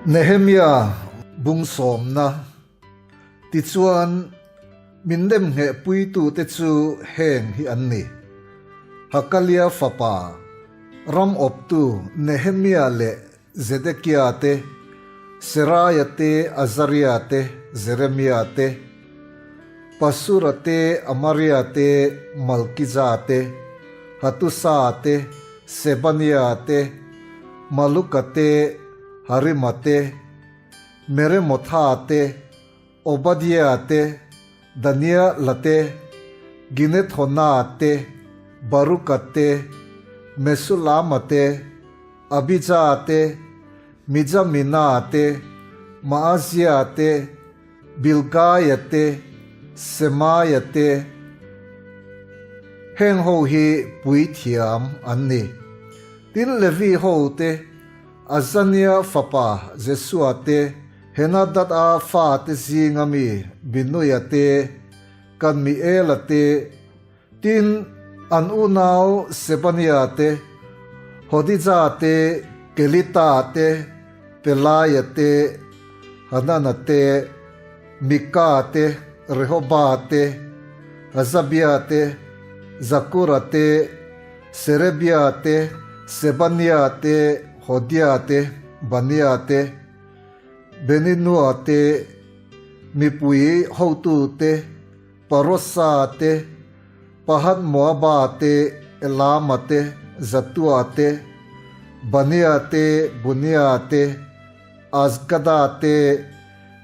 Nehemia bung sawmna Tichuan, min nemnghehpuitute chu heng hi an ni, Hakalia fapa, ram awptu Nehemia leh Zedekia te, Seraia te, Azaria te, Jeremia te, Pasura te, Amaria te, Malkija te, Hatusa te, Sebania te, Maluka te, Harima te, Meremotha te, Obadia te, Daniela te, Ginethona te, Baruka te, Mesulama te, Abija te, Mijamina te, Maazia te, Bilgaia te, Semaia te, heng ho hi puithiam an ni. Tin Levi ho te, Azania fapa Jesua te, Henadad-a fate zinga mi Binuia te, Kadmiela te, Tin, an unau Sebania te, Hodija te, Kelita te, Pelaia te, Hanana te, Mika te, Rehoba te, Hazabia te, Zakura te, Serebia te, Sebania te, Hodia te, Bania te, Beninua te, mipui hotu te, Parosa te, Pahat Moaba te, Elama te, Zatua te, Bania te, Bunia te, Azgada te,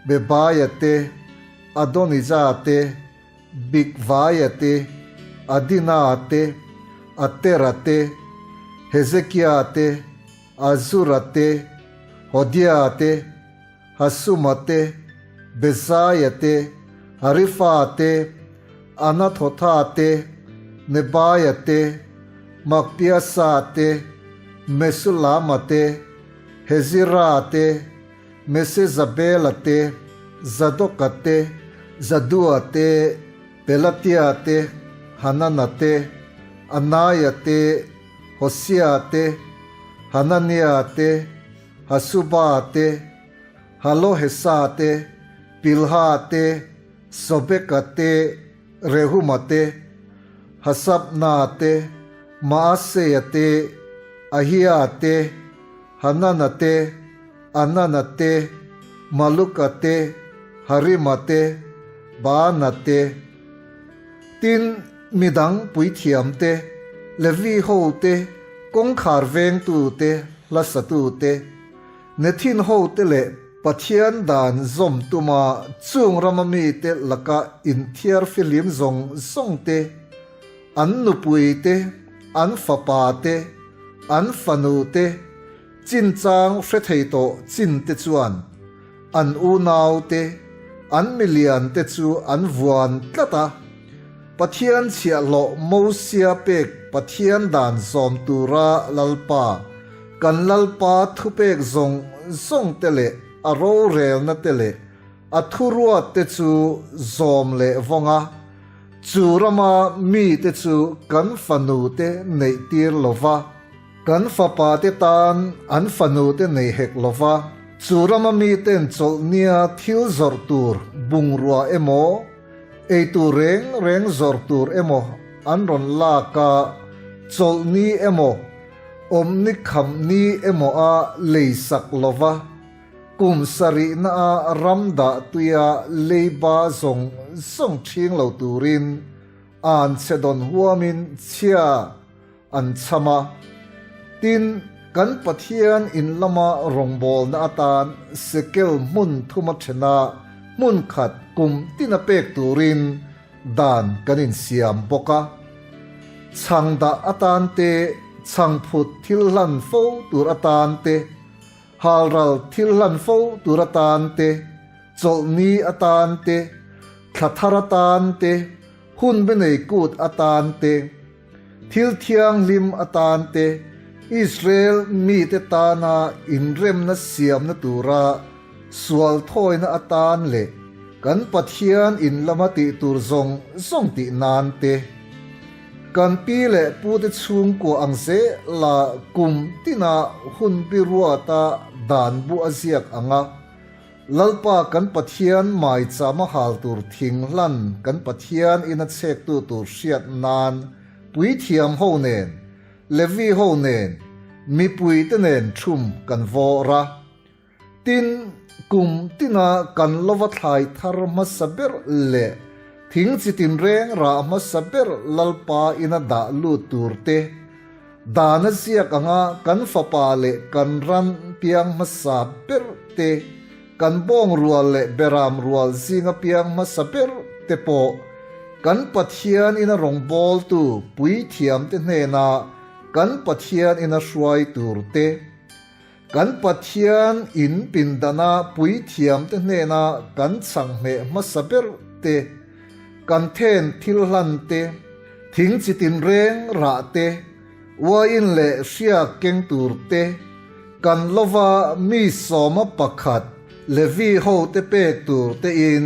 Bebaia te, Adonija te, Bigvaia te, Adina te, Atera te, Hezekia te, Azura te, Hodia te, Hasuma te, Bezaia te, Harifa te, Anathotha te, Nebaia te, Makpiasa te, Mesulama te, Hezira te, Mesezabela te, Zadoka te, Zadua te, Pelatia te, Hanana te, Anaia te, Hosea te, Hanania te, Hasuba te, Halohesa te, Pilha te, Sobeka te, Rehuma te, Hasabna te, Maaseia te, Ahia te, Hanana te, Anana te, Maluka te, Harima te, Baana te. Tin, midang puithiam te, Levi ho te, kawngkhar vengtu te, hla satu te, Nethin ho te leh Pathian dan zawm tuma chung rama mite laka inthiar fihlim zawng zawng te, an nupui te, an fapa te, an fanu te, chinchang hre thei tawh chin te chuan an unau te, an milian te chu an vuan tlat a. Pathian chhiahhlawh Mosia pek Pathian dan zawm tura Lalpa, kan Lalpa thupek zawng zawng te leh a rorelna te leh a thuruat te chu zawm leh vawng a, chu rama mite chu kan fanu te neih tir lo va, kan fapa te tan an fanu te nei hek lo va, chu rama miten chawlhnia thil zawrh tur bungrua emaw, Eitur reng reng zawrh tur emaw an rawn lak a, chawlhni emaw, awmni khamni emaw a lei sak lo va, kum sarihna a ram dah tuia leiba zawng zawng ṭhing lo turin an chhe dawn huamin chhia an chham a. Tin, kan Pathian in lama rawngbawlna atan sekel hmun thuma ṭhena hmun khat kum tina pek turin dan kan insiam bawk a. Chhang dah atan te, chhang phut thil hlan fo tur atan te, halral thil hlan fo tur atan te, chawlhni atan te, thla thar atan te, hun benei kut atan te, Thil thianghlim atan te, Israel mite tana inremna siamna tura sual thawina atan leh kan Pathian in lama tih tur zawng zawng tih nan te, kan pi leh pute chhungkua ang zela kum tina hun bi ruata dan bu a ziak ang a, Lalpa kan Pathian maichama hal tur thing hlan kan Pathian ina chhektu tur hriat nan puithiam ho nen, Levi ho nen, mipuite nen thum kan vawr a. Tin, kum tina kan lova thlai thar hmasa ber leh thing chi tinreng rah hmasa ber Lalpa ina dah lut tur te, dan a ziak anga kan fapa leh kan ran piang hmasa ber te, kan bawng rual leh beram rual zinga piang hmasa ber te pawh kan Pathian ina rawngbawltu puithiamte hnena kan Pathian ina hruai tur te, Kan Pathian in pindana puithiamte hnena kan chhanghmeh hmasa ber te, kan then thil hlan te, thing chi tinreng rah te, uaiin leh hriak keng tur te, kan lova mi sawma pakhat Levi hote pek tur tein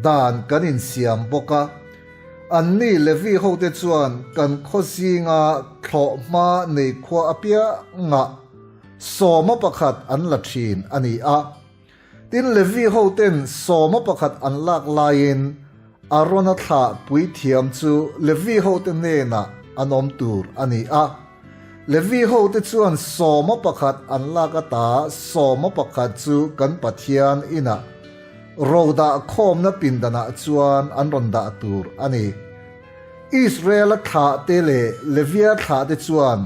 dan kan insiam bawk a. Anni Levi hote chuan kan khaw zinga thlawhhma nei khua apiangah Sawma pakhat an la thin a ni a. Tin, Levi hoten sawma pakhat an lak laiin Arona thlah puithiam chu Levi hote hnenah an awm tur a ni a. Levi hote chuan sawma pakhat an lak ata sawma pakhat chu kan Pathian inah ro dah khawmna pindanah chuan an rawn dah tur a ni. Israela thlahte leh Levia thlahte chuan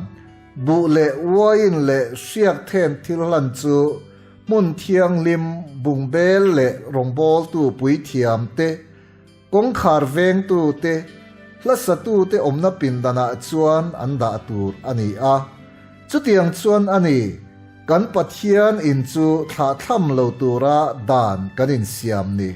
Buh leh uaiin leh hriak then thil hlan chu hmun thianghlim bungbel leh rawngbawltu puithiam te, kawngkhar vengtu te, hlasatu te awmna pindanah chuan an dah tur a ni a. Chutiang chuan a ni, kan Pathian in chu thlahthlam lo tura dan kan insiam ni.